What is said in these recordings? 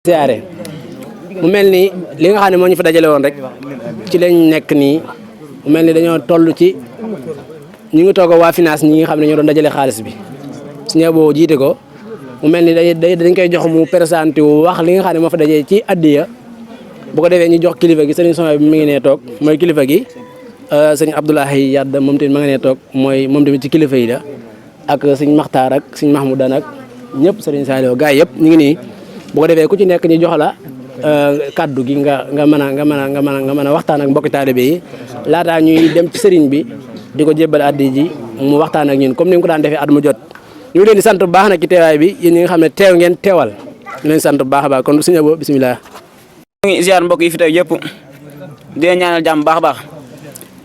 siyaare mu mel ni li nga xam ne moo ñu fa dajale woon rek ci lañ nekk nii mu mel ni dañoo toll ci ñu ngi toog waa finance ñi nga xam ne ñoo doon dajale xaalis bi suñu boo jiite ko mu mel ni dañ koy jox mu présenté wu wax li nga xam ne moo fa dajee ci addiya bu ko defee ñu jox kilifa gi sëriñ Sonia bi mi ngi nee toog mooy kilifa gi sëñ Abdoulaye Yadda moom tamit ma nga nee toog mooy moom tamit ci kilifa yi la ak sëñ Maxtaar ak sëñ Mahmoudan ak ñëpp sëriñ Saliou gaay yëpp ñu ngi nii bu ko defee ku ci nekk ñu jox la kaddu gi nga mën a waxtaan ak mbokki taalibe yi laataa ñuy dem ci sëriñ bi di ko jébbal addi ji mu waxtaan ak ñun comme ni nga ko daan defee at mu jot ñu ngi leen di sant bu baax nag ci teewaay bi yéen ñi nga xam ne teew ngeen teewal ñu leen sant bu baax a baax kon suñu abo bisimilah. ñu ngi ziar mbokk yi fi teew yëpp di leen ñaanal jàmm baax a baax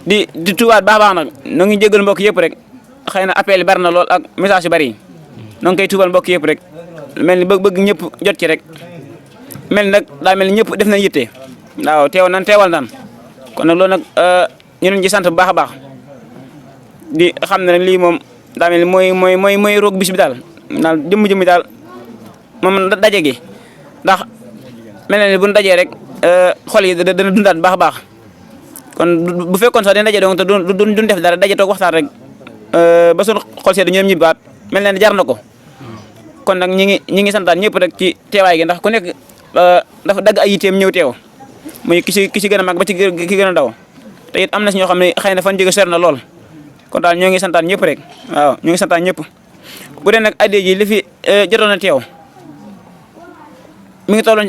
di tuwaat baax a baax nag ñu ngi jégal mbokk yëpp rek xëy na appel bari na lool ak message yu bari ñu ngi koy tuubal mbokk yëpp rek mel ni bëgg ñëpp jot ci rek mel ni nag daa mel ni ñëpp def nañ yitte waaw teewal nan kon nag loolu nag ñu leen ci sant bu baax a baax di xam ne nag lii moom daa mel ni mooy roog bis bi daal jëmm daal moom daje gi ndax mel na ni bu ñu dajee rek xol yi dana dundaat baax a baax kon bu fekkoon sax dina daje donc te duñ def dara daje toog waxtaan rek ba suñu xol see dañu ñibbaat mel na ni jar na ko. kon nag ñi ngi santaan ñëpp rek ci teewaay gi ndax ku nekk dafa dagg ay yitteem ñëw teew muy ki ci gën a mag ba ci ki gën a ndaw te it am na si ñoo xam ne xëy na fan jóge ser na lool kon daal ñoo ngi santaan ñëpp rek waaw ñoo ngi santaan ñëpp bu dee nag addiya ji li fi jotoon a teew mi ngi tolloon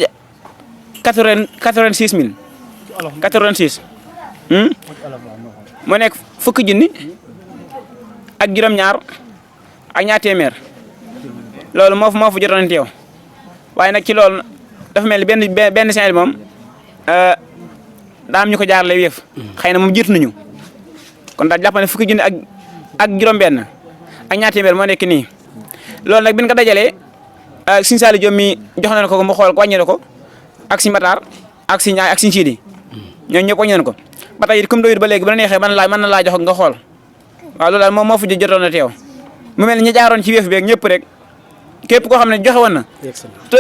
86 000 86 mu nekk fukki junni ak juróom-ñaar ak ñaar téeméer loolu moo fa jotoon teew waaye nag ci loolu dafa mel ni benn Saint moom daa am ñu ko jaarale yëf xëy na moom jiitu nañu kon daal jàpp ne fukki junni ak juróom-benn ak ñaar téeméer moo nekk nii loolu nag bi ñu ko dajalee Sëñ Saliou Diop mi jox nañu ko mu xool ko wàññi na ko ak Sëñ Matar ak Sëñ Ñaay ak Sëñ Sidi ñooñu ñëpp wàññi nañu ko ba tey it comme doyut ba léegi ba neexee mën na laa jox nga xool waaw loolu daal moom moo fa jotoon a teew mu mel ni ñu jaaroon ci wéef beeg ñëpp rek. képp koo xam ne joxe woon na te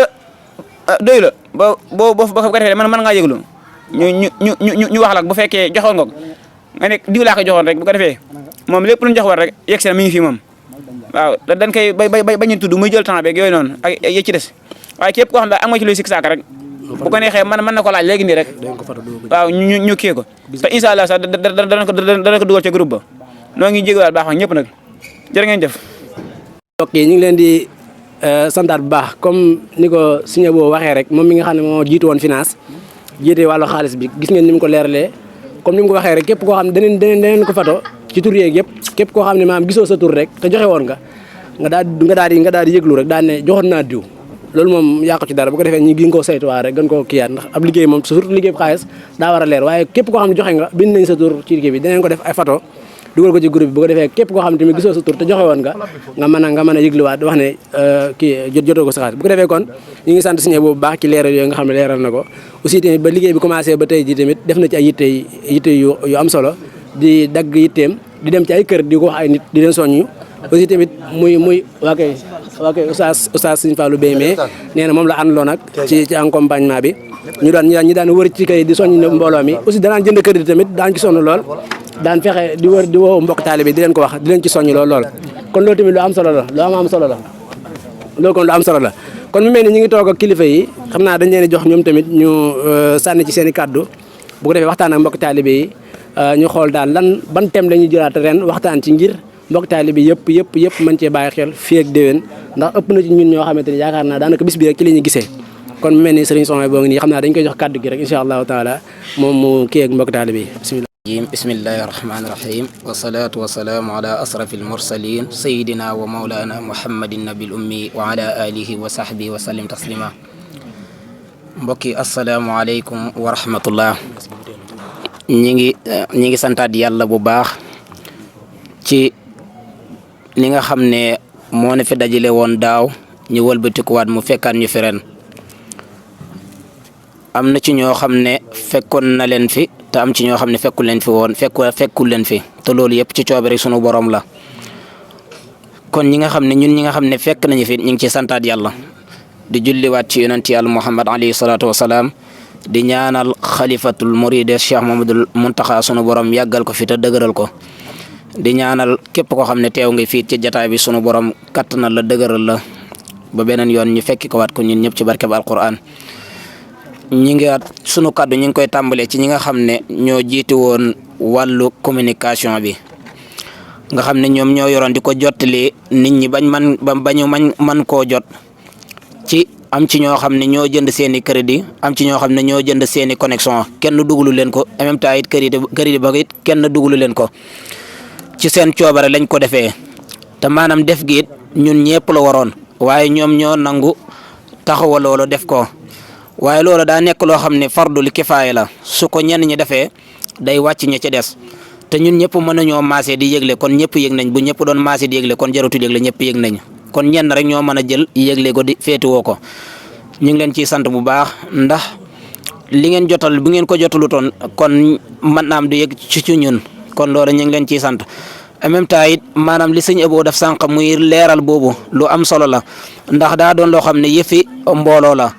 doy la boo ko defee mën ngaa yëglu ñu wax la bu fekkee joxoon nga ko nga nekk diw laa ko joxoon rek bu ko defee moom lépp lu ñu jox war rek yegg si na mi ngi fi moom waaw dañ koy bañ a tudd muy jël temps beeg yooyu noonu ak yëg ci des waaye képp koo xam ne am nga ci luy sikk saak rek bu ko neexee mën na ko laaj léegi nii rek waaw ñu kii ko te incha allah sax dana ko dugal ca groupe ba noo ngi jégalu baax wax ñëpp nag jërë ngeen jëf. ok ñu ngi leen di santaat bu baax comme ni ko suñu boo waxee rek moom mi nga xam ne moo jiitu woon finance jiite wàllu xaalis bi gis ngeen ni mu ko leeralee comme ni mu ko waxee rek képp koo xam ne daneen ko fato ci tur yeeg yëpp képp koo xam ne maanaam gisoo sa tur rek te joxe woon nga daal di yëglu rek daal ne joxoon naa diw loolu moom yàqu ci dara bu ko defee ñu gën koo saytuwaat rek gën koo kiyaat ndax ab liggéey moom surtout liggéey bu xaalis daa war a leer waaye képp koo xam ne joxe nga bind nañ sa tur ci liggéey bi daneen ko def ay photo dugal ko ci groupe bi bu ko defee képp koo xam ne tamit gisoo sa tur te joxe woon nga mën a yëgliwaat wax ne kii jotoo ko sa xaalis bu ko defee kon ñu ngi sant suñu bu baax ci leeral yooyu nga xam ne leeral na ko aussi tamit ba liggéey bi commencé ba tey ji tamit def na ci ay yitte yu am solo di dagg yitteem di dem ci ay kër di ko wax ay nit di leen soññu aussi tamit muy waa kay oustaz Sëñ Fallou Bey mais nee na moom la àndaloon nag ci accompagnement bi ñu daan wër ci kay di soññ mbooloo mi aussi danaan jënd kër tamit daan ci sonn lool daan fexe di wër di woo mbokk taalibe di leen ko wax di leen ci soññ lool kon loolu tamit lu am solo la loolu kon lu am solo la kon mu mel ni ñu ngi toog ak kilifa yi xam naa dañ leen di jox ñoom tamit ñu sànni ci seen i kàddu bu ko defee waxtaan ak mbokk taalibe yi ñu xool daal ban thème la ñuy jëlaat ren waxtaan ci ngir mbokk taalibe yëpp mën cee bàyyi xel fii ak déwén ndax ëpp na ci ñun ñoo xamante ni yaakaar naa daanaka bis bi rek ci la ñuy gisee kon mu mel ni sëriñ Sonia boo ngi nii xam naa dañ koy jox kàddu gi rek incha allahu taala moom mu kii ak mbokk taalibe yi bismillah. bismillahi rahmani rahim wasalaatu wasalaamu ala asrafi almursalin sayidina wa maulana muhammadin nabil ummi wa ala alihi wa sahbihi wa sallim taslima mbokki asalaamualeykum wa rahmatullah ñi ngi santaat yàlla bu baax ci li nga xam ne moo ne fi dajale woon daaw ñu wëlbatikuwaat mu fekkaat ñu fi ren am na ci ñoo xam ne fekkoon na leen fi te am ci ñoo xam ne fekkul leen fi te loolu yëpp ci coobare sunu borom la kon ñi nga xam ne ñun ñi nga xam ne fekk nañu fi ñu ngi ci santaat yàlla di julliwaat ci yonent yàlla Muhammad alayhi salaatu wasalaam di ñaanal xalifatul muride Cheikh Mamadul Muntaxa sunu borom yàggal ko fi te dëgëral ko di ñaanal képp koo xam ne teew nga fii ci jataay bi sunu borom kattanal la dëgëral la ba beneen yoon ñu fekki ko waat ko ñun ñëpp ci barkeb alquran ñi ngi sunu kaddu ñi ngi koy tàmbalee ci ñi nga xam ne ñoo jiite woon wàllu communication bi nga xam ne ñoom ñoo yoroon di ko jottali nit ñi bañu man koo jot ci am ci ñoo xam ne ñoo jënd seeni crédit am ci ñoo xam ne ñoo jënd seeni connexion kenn dugulu leen ko en même temps it crédit ba it kenn dugulu leen ko ci seen coobare lañ ko defee te maanaam def gi it ñun ñëpp la waroon waaye ñoom ñoo nangu taxawal loolu def ko waaye loolu daa nekk loo xam ne fardul kifaaya la su ko ñenn ñi defee day wàcc ña ca des te ñun ñëpp mën nañoo maase di yëgle kon ñëpp yëg nañ bu ñëpp doon maase di yëgle kon jarutul yëgle ñëpp yëg nañ kon ñenn rek ñoo mën a jël yëgle ko di féetuwoo ko ñu ngi leen ciy sant bu baax ndax li ngeen jotal bu ngeen ko jotalutoon kon mën naam du yëg ci ñun kon loolu ñu ngi leen ciy sant en même temps it maanaam li sëñ Abo def sànq muy leeral boobu lu am solo la ndax daa doon loo xam ne yëfi mbooloo la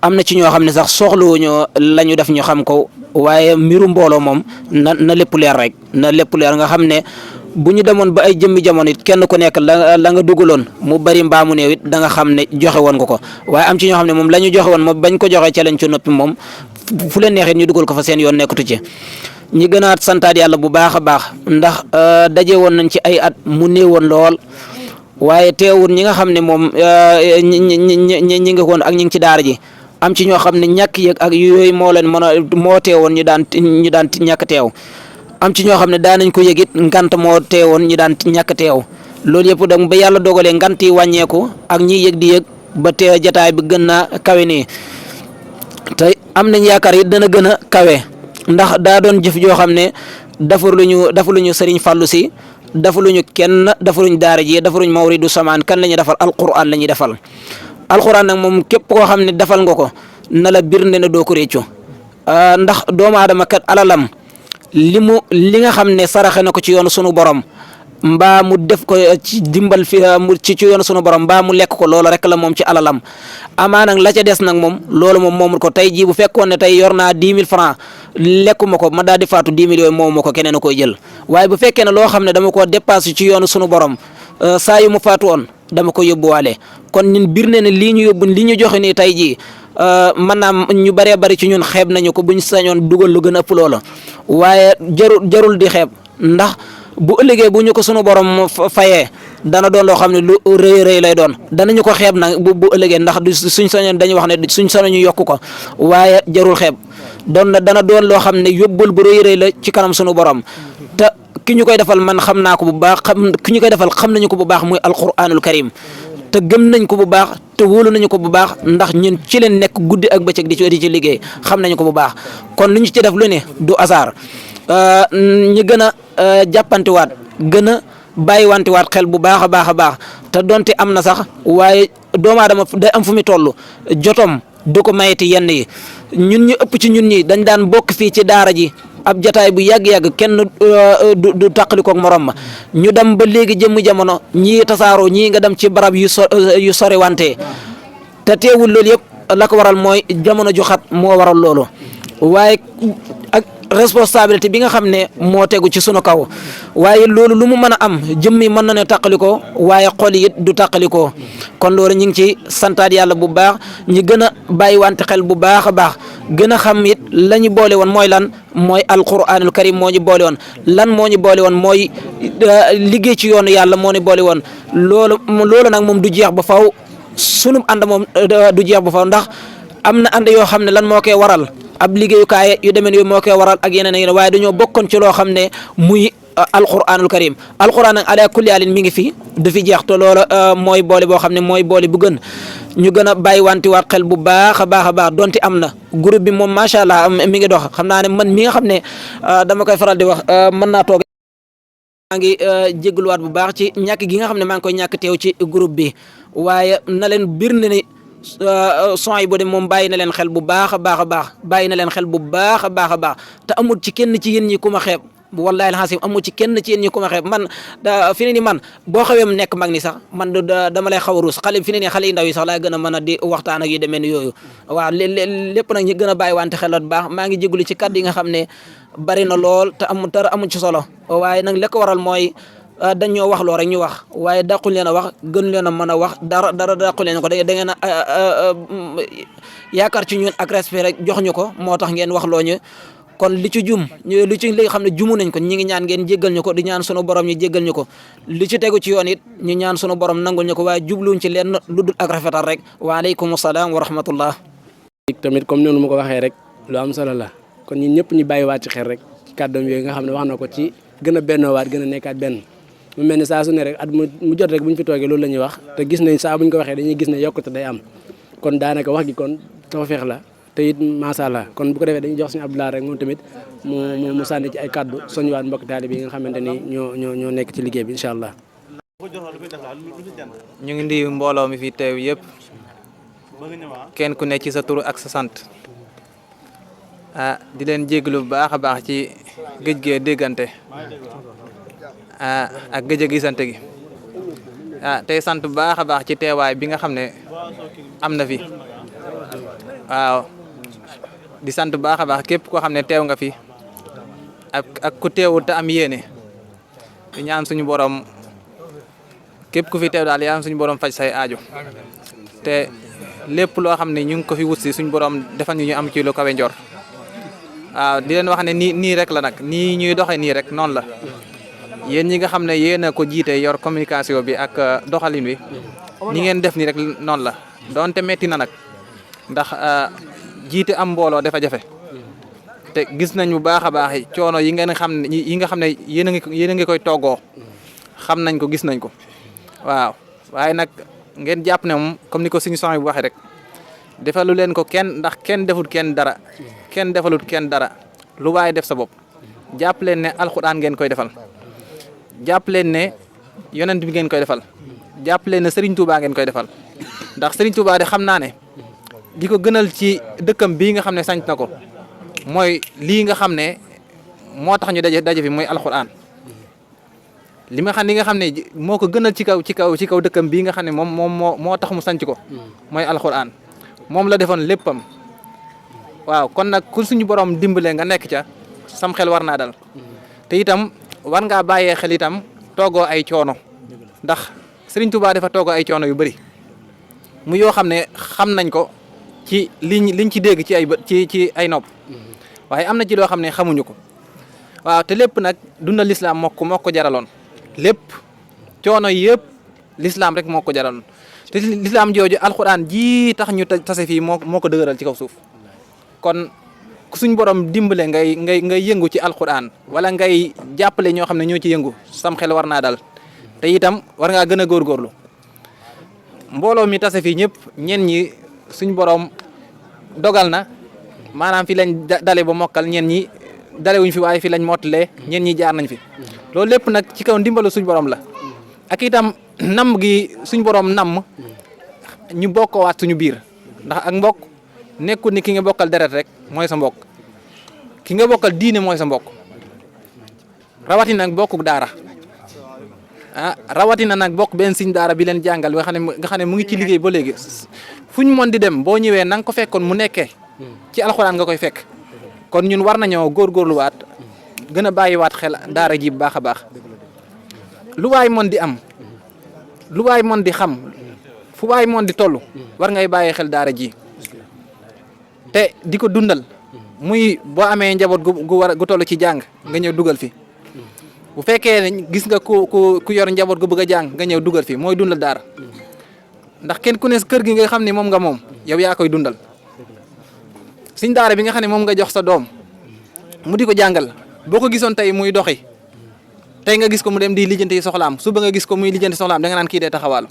am na ci ñoo xam ne sax soxlawuñu la ñu def ñu xam ko waaye mbiru mbooloo moom na lépp leer rek na lépp leer nga xam ne bu ñu demoon ba ay jëmmi jamono it kenn ku nekk la nga dugaloon mu bari mbaamu néew it da nga xam ne joxe woon nga ko waaye am ci ñoo xam ne moom la ñu joxe woon moom bañ ko joxe ca lañ ci noppi moom fu leen neexee ñu dugal ko fa seen yoon nekkatu ci ñi gën a santaat yàlla bu baax a baax ndax daje woon nañ ci ay at mu néewoon lool waaye teewul ñi nga xam ne moom ñi ngi woon ak ñi ngi ci daara ji am ci ñoo xam ne ñàkk yëg ak yooyu moo leen mën a moo teewoon ñu daan ñàkk teew am ci ñoo xam ne daan nañ ko yëg it ngant moo teewoon ñu daan ñàkk teew loolu yëpp donc ba yàlla dogalee ngant yi wàññeeku ak ñi yëg di yëg ba teew jataay bi gën naa kawe nii te am nañ yaakaar it dana gën a kawe ndax daa doon jëf joo xam ne defaluñu Sëriñ Fallu Si defaluñu kenn defaluñu daara ji defaluñu mawridu samaan kan la ñuy defal alquran la ñuy defal alquran nag moom képp koo xam ne defal nga ko na la bir ne doo ko réccu ndax doomu aadama kat alalam li nga xam ne saraxe na ko ci yoonu sunu borom mbaa mu def ko ci dimbal fi ci yoonu sunu borom mbaa mu lekk ko loolu rek la moom ci alalam amaa nag la ca des nag moom loolu moom moomul ko tey jii bu fekkoon ne tey yor naa 10 000 francs lekkuma ko ma daal di faatu 10 000 yooyu moomu ko keneen a koy jël waaye bu fekkee ne loo xam ne dama ko dépassé ci yoonu sunu borom saa yu mu faatu woon dama ko yóbbuwaale kon ñun bir ne ne lii ñu yóbbu li ñu joxe nii tey jii maanaam ñu bëree bëri ci ñun xeeb nañu ko buñ sañoon dugal lu gën a ëpp loola waaye jarul di xeeb ndax bu ëllëgee bu ñu ko sunu borom fayee dana doon loo xam ne lu rëy lay doon danañu ko xeeb nag bu ëllëgee ndax suñ sañoon dañuy wax ne suñ sañoon ñu yokk ko waaye jarul xeeb dana doon loo xam ne yóbbul bu rëy la ci kanam sunu borom te ki ñu koy defal man xam naa ko bu baax ki ñu koy defal xam nañu ko bu baax muy alquranul karim te gëm nañ ko bu baax te wóolu nañu ko bu baax ndax ñun ci leen nekk guddi ak bëccëg di ci liggéey xam nañu ko bu baax kon lu ñu ci def lu ne du hasard ñu gën a jàppantiwaat gën a bàyyiwantiwaat xel bu baax a baax te donte am na sax waaye doomu aadama day am fu mu toll jotom du ko mayeti yenn yi ñun ñu ëpp ci ñun ñi dañ daan bokk fii ci daara ji ab jataay bu yàgg-yàgg kenn du tàqalikoog morom ma ñu dem ba léegi jëmm jamono ñii tasaaroo ñii nga dem ci barab yu sori wante te teewul loolu yëpp la ko waral mooy jamono ju xat moo waral loolu waaye ak responsabilité bi nga xam ne moo tegu ci sunu kaw waaye loolu lu mu mën a am jëmmi mën na ne tàqalikoo waaye xol yi it du tàqalikoo kon loolu ñu ngi ci santaat yàlla bu baax ñu gën a bàyyi wante xel bu baax a baax gën a xam it la ñu boole woon mooy lan mooy alquranul karim moo ñu boole woon lan moo ñu boole woon mooy liggéey ci yoonu yàlla moo ñu boole woon loolu nag moom du jeex ba faw sunu ànd moom du jeex ba faw ndax am na ànd yoo xam ne lan moo koy waral ab liggéeyukaay yu demee yooyu moo koy waral ak yeneen waaye dañoo bokkoon ci loo xam ne muy alquranul karim alquran nag ala kulli alin mi ngi fi du fi jeex te loola mooy boole boo xam ne mooy boole bu gën ñu gën a bàyyi wantiwaat xel bu baax a baax donte am na groupe bi moom macha allah mi ngi dox xam naa ne man mi nga xam ne dama koy faral di wax mën naa toog maa ngi jégluwaat bu baax ci ñàkk gi nga xam ne maa ngi koy ñàkk teew ci groupe bi waaye na leen bir ne ni son yi boo dem moom bàyyi na leen xel bu baax a baax bàyyi na leen xel bu baax a baax te amul ci kenn ci yéen ñi ku ma xeeb wallahi alhasim amu ci kenn ci yéen ñi ko waxee man fi ne ni man boo xawee mu nekk mag ni sax man dama lay xaw a ruus xale fi ne ni xale yu ndaw yi sax laa gën a mën a di waxtaan ak yu demee ni yooyu waaw lépp nag ñu gën a bàyyi wante xelot baax maa ngi jégalu ci kàddu yi nga xam ne bari na lool te amu ci solo waaye nag li ko waral mooy dañ ñoo wax loo rek ñu wax waaye dàquñ leen a wax gën leen a mën a wax dara dàquñ leen ko da ngeen a yaakaar ci ñun ak respect rek jox ñu ko moo tax ngeen wax loo ñu kon li ci jum li ci li xam ne jumu nañ ko ñi ngi ñaan ngeen jéggal ñu ko di ñaan sunu borom ñu jéggal ñu ko li ci tegu ci yoon it ñu ñaan sunu borom nangul ñu ko waaye jubluñ ci leen lu dul ak rafetal rek waaleykum salaam wa rahmatullah. tamit comme noonu ma ko waxee rek lu am solo la kon ñun ñëpp ñu bàyyiwaat ci xel rek ci kàddoom yooyu nga xam ne wax na ko ci gën a bennoowaat gën a nekkaat benn mu mel ni saa su ne rek at mu jot rek bu ñu fi toogee loolu la ñuy wax te gis nañ saa bu ñu ko waxee dañuy gis ne yokkute day am kon daanaka wax gi kon tawfeex la te it macha allah kon bu ko defee dañuy jox suñu Abdoulaye rek moom tamit mu sànni ci ay kaddu soññiwaat mbokk taalibe yi nga xamante ni ñoo nekk ci liggéey bi incha allah. ñu ngi nuyu mbooloo mi fi teew yëpp kenn ku ne ci sa tur ak sa sant di leen jéglu bu baax a baax ci géej gee déggante ak géej a gisante gi tey sant bu baax a baax ci teewaay bi nga xam ne am na fi waaw di sant bu baax a baax képp koo xam ne teew nga fi ak ku teewul te am yéene di ñaan suñu borom képp ku fi teew daal yaa suñu borom faj say aajo te lépp loo xam ne ñu ngi ko fi wut si suñu borom defal ñu am ci lu kawe njor waaw di leen wax ne nii rek la nag nii ñuy doxee nii rek noonu la yéen ñi nga xam ne yéen a ko jiite yor communication bi ak doxalin wi ñi ngeen def nii rek noonu la doonte metti na nag ndax jiite am mbooloo dafa jafe te gis nañ bu baax a baax coono yi nga xam ne yéen a ngi koy toggoo xam nañ ko gis nañ ko waaw waaye nag ngeen jàpp ne moom comme ni ko suñu son bi waxee rek defalu leen ko kenn ndax kenn deful kenn dara kenn defalut kenn dara lu waaye def sa bopp jàpp leen ne alxuraan ngeen koy defal jàpp leen ne yonent bi ngeen koy defal jàpp leen ne Serigne Touba ngeen koy defal ndax Serigne Touba de xam naa ne di ko gënal ci dëkkam bii nga xam ne sanc na ko mooy lii nga xam ne moo tax ñu daje fi mooy alxuraan li nga xam ne moo ko gënal ci kaw dëkkam bii nga xam ne moo tax mu sanc ko mooy alxuraan moom la defoon léppam waaw kon nag ku suñu borom dimbale nga nekk ca sam xel war naa dal te itam war ngaa bàyyee xel itam toogoo ay coono ndax Serigne Touba dafa toogoo ay coono yu bëri mu yoo xam ne xam nañ ko ci liñ ci dégg ci ay nopp waaye am na ci loo xam ne xamuñu ko waaw te lépp nag dundal lislaam moo ko jaraloon lépp coono yëpp lislaam rek moo ko jaraloon te lislaam jooju alxuraan ji tax ñu tase fii moo ko dëgëral ci kaw suuf kon suñ borom dimbale ngay yëngu ci alxuraan wala ngay jàppale ñoo xam ne ñoo ci yëngu sam xel war naa dal te itam war ngaa gën a góorgóorlu mbooloo mi tase fii ñëpp ñen ñi suñ borom dogal na maanaam fi lañ dale ba mokkal ñen ñi dale wuñ fi waaye fi lañ mottalee ñen ñi jaar nañ fi loolu lépp nag ci kaw ndimbalu suñ borom la ak itam namm gi suñ borom namm ñu bokkowaat suñu biir ndax ak mbokk nekkul ni ki nga bokkal deret rek mooy sa mbokk ki nga bokkal diine mooy sa mbokk rawatina nag bokkuk daara rawatina nag bokk benn siñ daara bi leen jàngal nga xam ne mu ngi ci liggéey ba léegi fu ñu mën di dem boo ñëwee na nga ko fekkoon mu nekkee ci alxuraan nga koy fekk kon ñun war nañoo góorgóorluwaat gën a bàyyiwaat xel daara ji bu baax a baax lu waay mën di am lu waay mën di xam fu waay mën di toll war ngay bàyyi xel daara ji te di ko dundal muy boo amee njaboot gu toll ci jàng nga ñëw dugal fi bu fekkee ne gis nga ku yor njaboot gu bëgg a jàng nga ñëw dugal fi mooy dundal daara ndax kenn ku ne kër gi nga xam ne moom nga moom yow yaa koy dundal suñ daara bi nga xam ne moom nga jox sa doom mu di ko jàngal boo ko gisoon tey muy doxi tey nga gis ko mu dem di lijjanti soxlaam suba nga gis ko muy lijjanti soxlaam da nga naan kii dee taxawaalu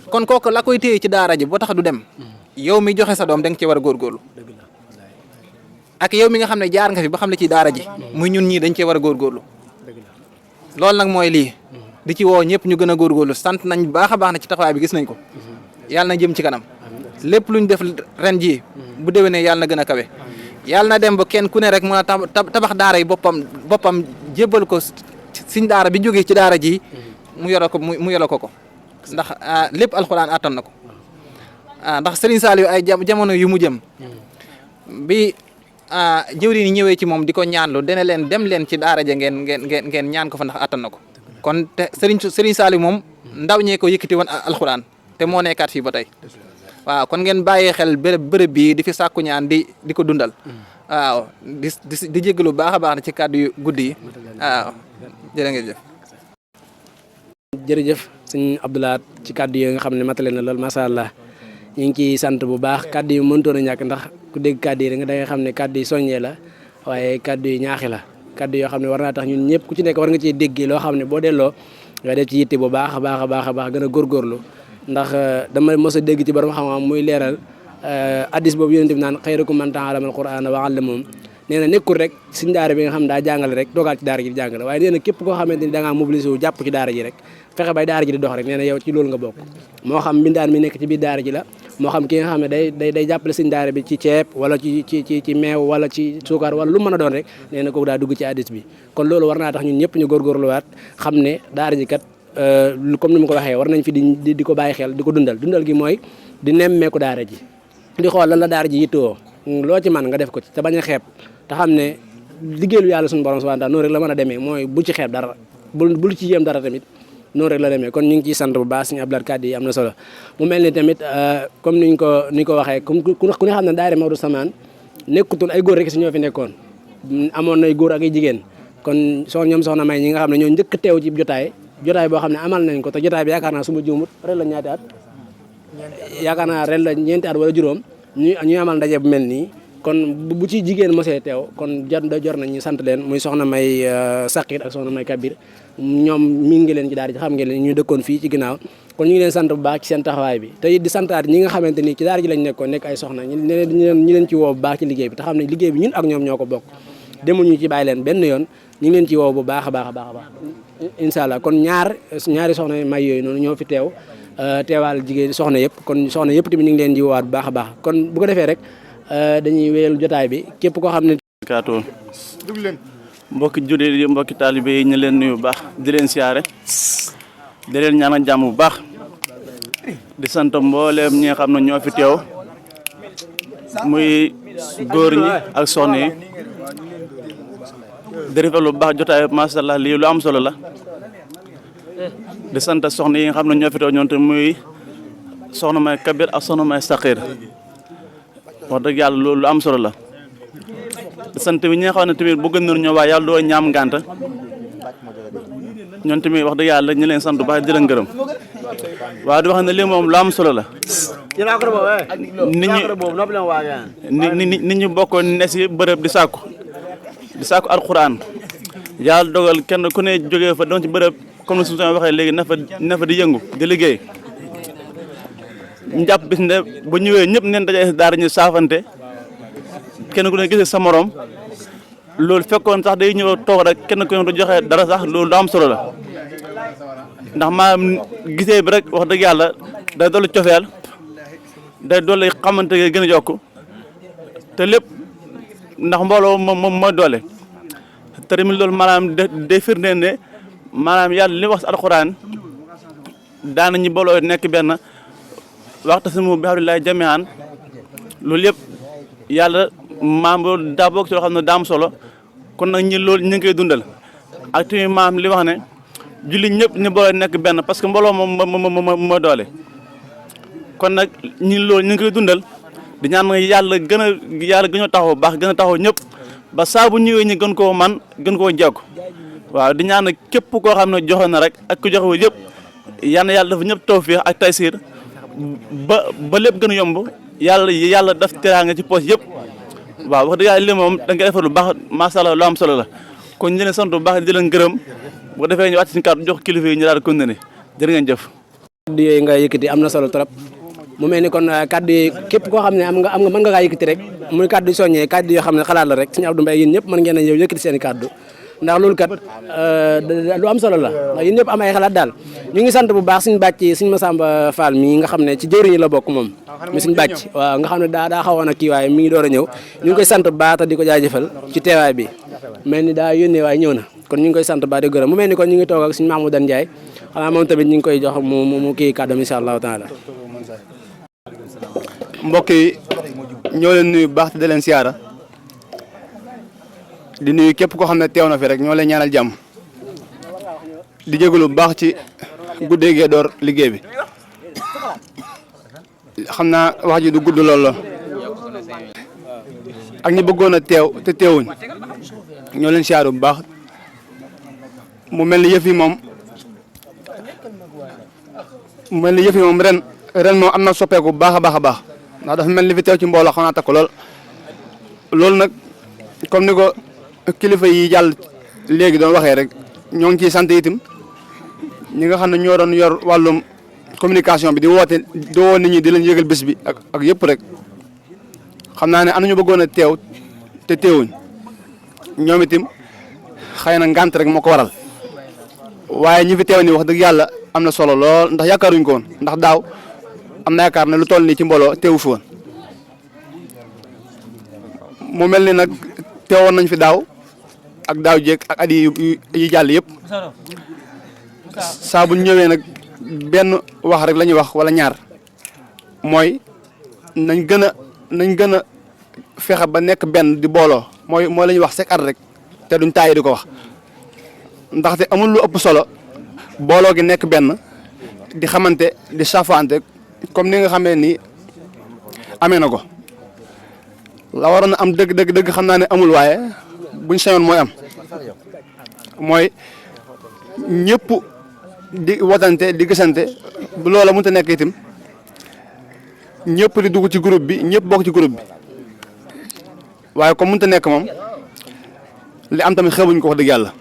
kon kooku la koy téye ci daara ji boo tax du dem yow mi joxe sa doom da nga ci war a góorgóorlu ak yow mi nga xam ne jaar nga fi ba xam ne ci daara ji muy ñun ñii dañ cee war a góorgóorlu loolu nag mooy lii di ci woo ñëpp ñu gën a góorgóorlu sant nañ baax a baax na ci taxawaay bi gis nañ ko yàlla na jëm ci kanam lépp luñ def ren ji bu déwénee yàlla na gën a kawe yàlla na dem ba kenn ku ne rek mën a tabax daara yi boppam jébbal ko suñ daara bi jógee ci daara ji mu yore ko mu yore ko ndax lépp alxuraan attan na ko ndax Serigne Saliou ay jamono yu mu jëm bi jëwriñ yi ñëwee ci moom di ko ñaanlu dana leen dem leen ci daara ja ngeen ñaan ko fa ndax attan na ko kon te Serigne Saliou moom ndaw ñee ko yëkkati woon alxuraan te moo nekkaat fii ba tey waaw kon ngeen bàyyee xel bërëb bii di fi sàkku ñaan di ko dundal waaw di jéggalu baax a baax na ci kàddu yu guddi yi waaw jërë ngeen jëf. jërëjëf sëñ Abdoulaat ci kàddu yi nga xam ne matale na lool macha allah ñu ngi ciy sant bu baax kàddu yi mënutoon a ñàkk ndax ku dégg kàddu yi da nga xam ne kàddu yi soññee la waaye kàddu yi ñaaxi la kàddu yoo xam ne war naa tax ñun ñëpp ku ci nekk war nga ciy déggee loo xam ne boo delloo nga def ci yitte bu baax a baax a baax a baax gën a góorgóorlu ndax dama mos a dégg ci borom xam-xam muy leeral addis boobu yonent bi naan xayrukum man ta'allama al-Qur'ana wa 'allamahu nee na nekkul rek suñ daara bi nga xam daa jàngale rek toogaat ci daara ji di jàngale waaye nee na képp koo xamante ni da ngaa mobilisé wu jàpp ci daara ji rek fexe bay daara ji di dox rek nee na yow ci loolu nga bokk moo xam mbindaan mi nekk ci biir daara ji la moo xam ki nga xam ne day jàppale suñ daara bi ci ceeb wala ci meew wala ci suukar wala lu mën a doon rek nee na kooku daa dugg ci addis bi kon loolu war naa tax ñun ñëpp ñu góorgóorluwaat xam ne daara ji kat comme ni ma ko waxee war nañ fi di ko bàyyi xel di ko dundal gi mooy di nemmeeku daara ji di xool lan la daara ji yittoo loo ci man nga def ko ci te bañ a xeeb te xam ne liggéeyu yàlla suñu borom subhanahu wa ta'ala noonu rek la mën a demee mooy bul ci xeeb dara bul ci yéem dara tamit noonu rek la demee kon ñu ngi ciy sant bu baax suñu Abdoulaye kàddu yi am na solo mu mel ni tamit comme ni ko waxee comme ku ne xam ne daayira Maodo Samane nekkutul ay góor rek si ñoo fi nekkoon amoon nay góor ak ay jigéen kon ñoom soxna May ñi nga xam ne ñoo njëkk teew ci jotaay boo xam ne amal nañ ko te jotaay bi yaakaar naa su ma juumut ren la ñaati at yaakaar naa ren la ñeenti at wala juróom ñu amal ndaje bu mel nii kon bu ci jigéen mosee teew kon jor nañ ñu sant leen muy soxna May Sakir ak soxna May Kabir ñoom miin ngi leen ci daara ji xam ngeen leen ñu dëkkoon fii ci ginnaaw kon ñu ngi leen sant bu baax ci seen taxawaay bi te it di santaat ñi nga xamante ni ci daara ji lañ nekkoon nekk ay soxna ñu leen ci woo bu baax ci liggéey bi te xam ne liggéey bi ñun ak ñoom ñoo ko bokk demuñu ci bàyyi leen benn yoon ñu ngi leen ci woo bu baax a baax a baax a baax incha allah kon ñaari soxna May yooyu noonu ñoo fi teew teewaal jigéen soxna yëpp kon soxna yëpp tamit ñu ngi leen di woowaat bu baax a baax kon bu ko defee rek dañuy wéyal jotaay bi képp koo xam ne kaatoon mbokki jullit yi mbokki taalibe yi ñu leen nuyu bu baax di leen siyaare di leen ñaanal jàmm bu baax di sant mbooleem ñi nga xam ne ñoo fi teew muy góor ñi ak soxna yi di rafetlu bu baax jotaay macha allah lii lu am solo la di sant soxna yi nga xam ne ñoo fi teew ñoom te muy soxna May Kabir ak soxna May Sakir wax dëgg yàlla loolu lu am solo la di sant bi ñi nga xam ne tamit bëgg nañu ñoo waaye yàlla doo ñaam ngànt ñoom tamit wax dëgg yàlla ñu leen sant bu baax di leen gërëm waaye di wax ne lii moom lu am solo la nit ñi bokkoon ne si bërëb di sàkku alxuraan yàlla dogal kenn ku ne jógee fa doon ci bërëb comme suñu waxee léegi na fa di yëngu di liggéey ñu jàpp bis ne bu ñëwee ñëpp neen dajee daara ñu saafante kenn ku ne gisee sa morom loolu fekkoon sax day ñëw toog rek kenn ku ne du joxe dara sax loolu am solo la ndax maanaam gisee bi rek wax dëgg yàlla day dolli cofeel day dolli xamante gi gën a yokku te lépp ndax mbooloo moom mooy doole te tamit loolu maanaam day firndeel ne maanaam yàlla li wax si alxuraan daana ñi booloo nekk benn wa'tasimu bi hablillahi jami'an loolu yëpp yàlla maam daa bokk ci loo xam ne daa am solo kon nag ñi loolu ñu ngi koy dundal ak tamit maam li wax ne julli ñëpp ñu boole nekk benn parce que mbooloo moom moo doole kon nag ñi loolu ñu ngi koy dundal di ñaan yàlla gën a taxaw baax gën a taxaw ñëpp ba saa bu ñëwee ñi gën koo man gën koo jekku waaw di ñaan képp koo xam ne joxe na rek ak ku joxewul yëpp yal na yàlla dafa ñëpp tawfiix ak taysiir ba lépp gën a yomb yàlla daf teraanga ci poos yëpp waaw wax dëgg yàlla li moom da nga defar lu baax macha allah lu am solo la kon ñu leen sant bu baax di leen gërëm bu defee ñu wàcc suñu kàddu jox kilifa yi ñu daal di continuer jërë ngeen jëf. kàddu yooyu nga yëkkati am na solo trop mu mel ni kon kàddu yi képp koo xam ne am nga mën nga kaa yëkkati rek muy kàddu yu soññee kàddu yoo xam ne xalaat la rek suñu Abdou Mbaye yéen ñëpp mën ngeen a ñëw yëkkati seen i kàddu ndax loolu kat lu am solo la ndax yéen ñëpp am ay xalaat daal ñu ngi sant bu baax suñu bàcc suñu Massamba Fall mii nga xam ne ci jëwriñ la bokk moom mi suñu bàcc waaw nga xam ne daa xawoon ak kii waaye mi ngi door a ñëw ñu ngi koy sant bu baax te di ko jaajëfal ci teewaay bi mel ni daa yónnee waaye ñëw na kon ñu ngi koy sant ba di gërëm mu mel ni kon ñu ngi toog ak suñu Mahmoudane Ndiaye xanaa moom tamit ñu ngi koy jox mu kii kàddu incha allahu taala. mbokk yi ñoo leen nuyu bu baax te di leen siyaara di nuyu képp koo xam ne teew na fi rek ñoo leen ñaanal jàmm di jégalu bu baax ci guddee gee door liggéey bi xam naa wax ji du gudd lool la ak ñi bëggoon a teew te teewuñ ñoo leen siyaaru bu baax mu mel ni yëf yi moom ren moom am na soppeeku bu baax a baax a baax ndax dafa mel ni fi teew ci mbooloo xam naa takk lool loolu nag comme ni ko kilifa yi jàll léegi doon waxee rek ñoo ngi ciy sant itam ñi nga xam ne ñoo doon yor wàllum communication bi di woote di woo nit ñi di leen yëgal bés bi ak yëpp rek xam naa ne am na ñu bëggoon a teew te teewuñ ñoom itam xëy na ngànt rek moo ko waral waaye ñi fi teew nii wax dëgg yàlla am na solo lool ndax yaakaaruñ ko woon ndax daaw am na yaakaar ne lu toll nii ci mbooloo teewu fi woon mu mel ni nag teewoon nañ fi daaw ak daaw jéeg ak at yi jàll yëpp saa bu ñu ñëwee nag benn wax rek la ñuy wax wala ñaar mooy nañ gën a fexe ba nekk benn di booloo mooy la ñuy wax chaque at rek te duñ tàyyi di ko wax ndaxte amul lu ëpp solo booloo gi nekk benn di xamante di safante comme ni nga xamee ni amee na ko la waroon a am dëgg xam naa ne amul waaye buñ sañoon mooy am mooy ñëpp di wotante di gisante bu loola mënut a nekk itam ñëpp di dugg ci groupe bi ñëpp bokk ci groupe bi waaye comme mënut a nekk moom li am tamit xeebuñ ko wax dëgg yàlla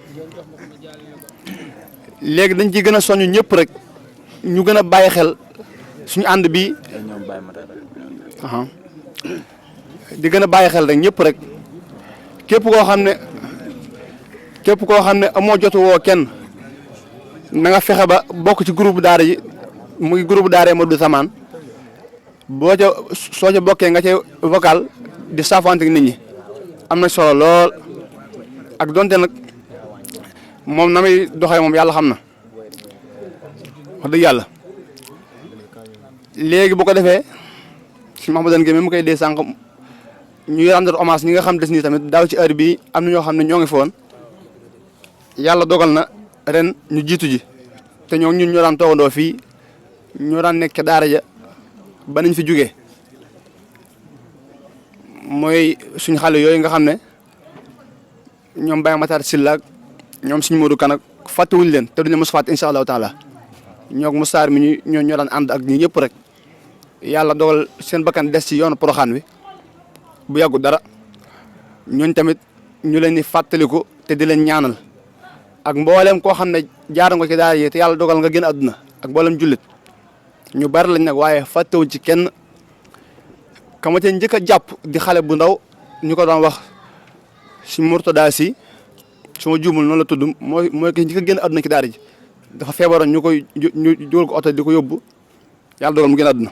léegi dañ ciy gën a soññ ñëpp rek ñu gën a bàyyi xel suñu ànd bi di gën a bàyyi xel rek ñëpp rek képp koo xam ne amoo jotu woo kenn na nga fexe ba bokk ci groupe daara yi muy groupe daara Modou Samane soo ca bokkee nga ca vocal di saafante nit ñi am na solo lool ak donte nag moom na muy doxee moom yàlla xam na wax dëgg yàlla léegi bu ko defee si Mahmoudane Gueye mu koy dee sànq ñuy rendre hommage ñi nga xam des nii tamit daaw ci heure bi am na ñoo xam ne ñoo ngi fa woon yàlla dogal na ren ñu jiitu ji te ñoo ñun ñoo daan toogandoo fii ñoo daan nekk daara ja ba nañ fi jugee mooy suñu xale yooyu nga xam ne ñoom Baye Matar Sylla ak ñoom suñu Modou Kan ak fàttewuñu leen te duñu mos fàtte incha allahu taala ñoo Mustaar mi ñoo daan ànd ak ñi ñëpp rek yàlla dogal seen bakkan des ci yoonu Poroxaan wi bu yàggu dara ñooñ tamit ñu leen di fàttaliku te di leen ñaanal ak mboolem koo xam ne jaar nga ci daara yi te yàlla dogal nga génn àdduna ak mboolem jullit ñu bari lañ nag waaye fàttewuñ ci kenn kama te njëkk a jàpp di xale bu ndaw ñu ko doon wax si Mourtada si su ma juumul noonu la tudd mooy ki njëkk a génn àdduna ci daara ji dafa feebaroon ñu dugal ko oto di ko yóbbu yàlla dogal mu génn àdduna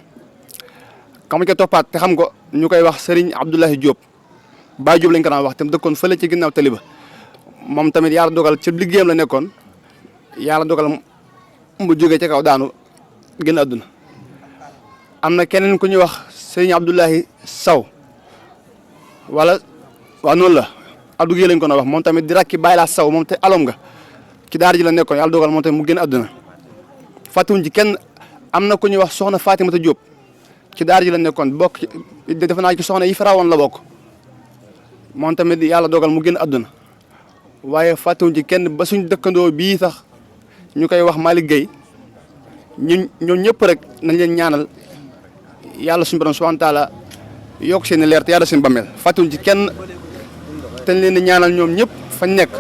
kama ca toppaat te xam ko ñu koy wax Serigne Abdoulahi Diop Baye Diop lañ ko daan wax te mu dëkkoon fële ci ginnaaw tali ba moom tamit yàlla dogal ci liggéeyam la nekkoon yàlla dogal mu jógee ci kaw daanu génn àdduna am na keneen ku ñuy wax Serigne Abdoulahi Saw wala waaw noonu la Abdou Guèye lañ ko wax moom tamit di rakki Baye laa Saw moom te alom nga ci daara ji la nekkoon yàlla dogal moom tamit mu génn àdduna fàttuwuñ ci kenn am na ku ñuy wax soxna Fatimata Diop ci daara ji la nekkoon bokk ci defe naa ci soxna yi farawoon la bokk moom tamit yàlla dogal mu génn àdduna waaye fàttewuñ ci kenn ba suñ dëkkandoo bii sax ñu koy wax Malick Gueye ñoom ñëpp rek nañ leen ñaanal yàlla suñu borom subhanahu wa taala yokk seen leer te yàlla seen bàmmeel fàttewuñ ci kenn te leen di ñaanal ñoom ñëpp fañ nekk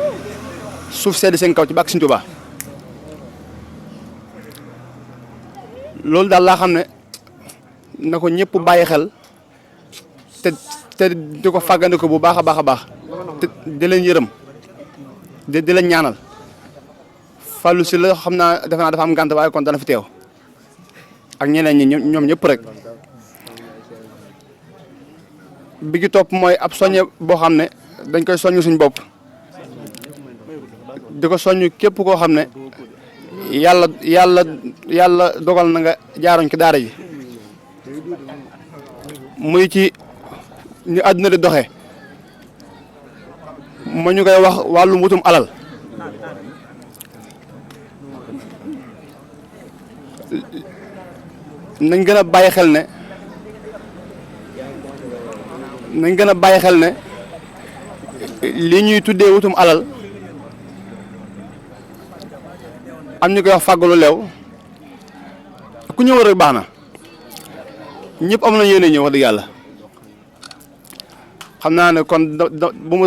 suuf sedd seen kaw ci bàkk Sëriñ Tuubaa loolu daal laa xam ne na ko ñëpp bàyyi xel te di ko fàggandi ko bu baax a baax a baax te di leen yërëm di leen ñaanal Fallou si la xam naa defe naa dafa am gànt waaye kon dana fi teew ak ñeneen ñi ñoom ñëpp rek bi gi topp mooy ab soññe boo xam ne dañ koy soññ suñ bopp di ko soññ képp koo xam ne yàlla dogal na nga jaaroon ci daara ji muy ci ni àdduna di doxee ma ñu koy wax wàllum wutum alal nañ gën a bàyyi xel ne li ñuy tuddee wutum alal am ñu koy wax fàggalu leew ku ñëw rek baax na ñëpp am nañu yéene ñëw wax dëgg yàlla xam naa ne kon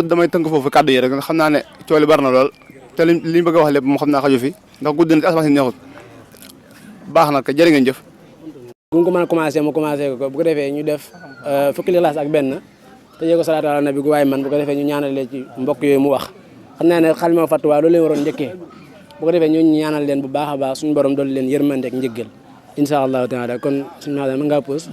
damay tënk foofu kàddu yi rek xam naa ne coow li bari na lool te li ñu bëgg a wax lépp moom xam naa xaju fi ndax guddi na ci asamaan si neexut baax na ko jërë ngeen jëf. bu ñu ko mën a commencé mu commencé ko bu ko defee ñu def fukki Ixlaas ak benn te yee ko salaatu ala nabi gu waaye man bu ko defee ñu ñaanalee ci mbokk yooyu mu wax xam naa ne xalima fatwa loolu leen waroon njëkkee bu ko defee ñu ñaanal leen bu baax a baax suñu borom doon leen yërmande ak njëggal incha allahu taala kon suñu mën ngaa pause